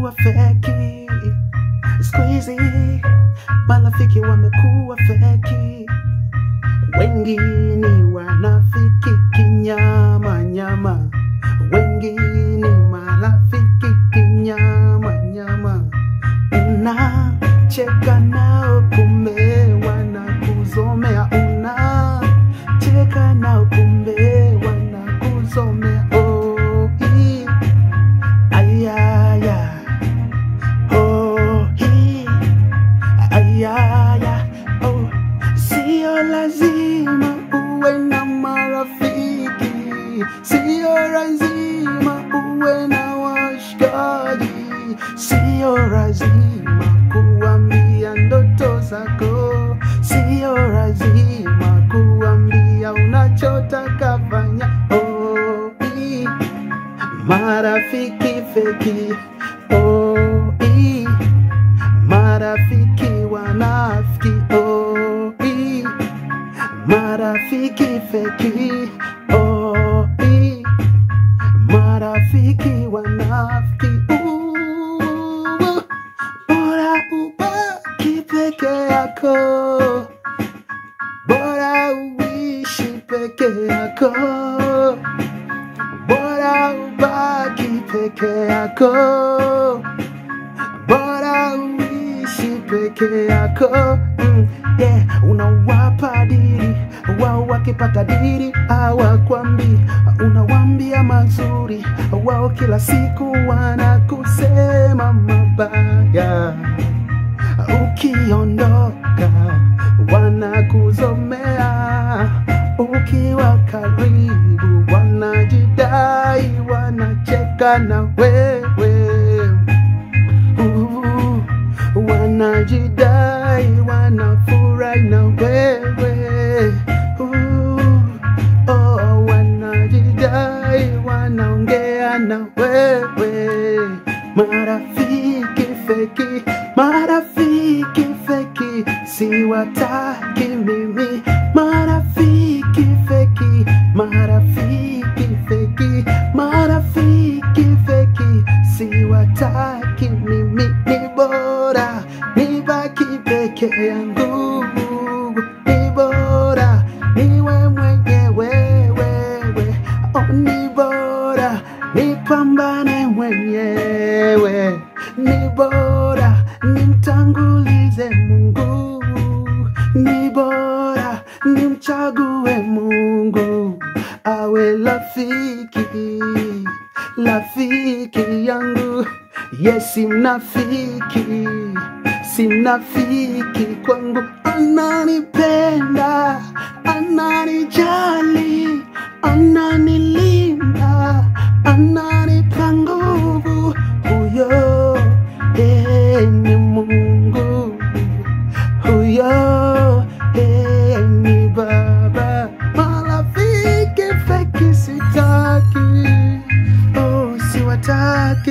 wamekuwa feki. Siku hizi marafiki wamekuwa feki, wengi ni wanafiki kinyama nyama, wengi ni marafiki kinyama nyama. Unacheka nao kumbe wanakuzomea, unacheka nao kumbe wanakuzomea. Oh, hii ayaya, oh hii ayaya, oh. Sio lazima uwe na marafiki, sio lazima uwe na washikaji, sio lazima kuambia ndoto zako, sio lazima kuambia unachotaka fanya. Oh, hii marafiki feki, oh, hii marafiki wanafiki, oh, hii marafiki feki, oh, hii marafiki wanafiki. Bora ubaki peke yako, bora uishi peke yako, bora ubaki peke yako, bora uishi peke yako. Yeah, unawapa diri, wao wakipata diri hawakwambii, unawambia mazuri, wao kila siku wanakusema mabaya. Ukiondoka wanakuzomea, ukiwa karibu wanajidai, wanacheka na wewe. Wanajidai, wanafurahi na wewe. Oh, wanajidai, wanaongea na wewe. Marafiki feki, marafiki feki, siwataki mimi. Marafiki feki, marafiki feki, marafiki feki, siwataki mimi. Ni bora nibaki peke yangu, ni bora niwe mwenyewe wewe. Oh, ni bora nipambane mwenyewe, ni bora nimtangulize Mungu, ni bora nimchague Mungu awe rafiki, rafiki yangu. Yes, si mnafiki, si mnafiki kwangu, ananipenda, ananijali, ananilinda, ananipa nguvu. Huyo ni Mungu, huyo ni Baba. Marafiki feki sitaki, oh, siwataki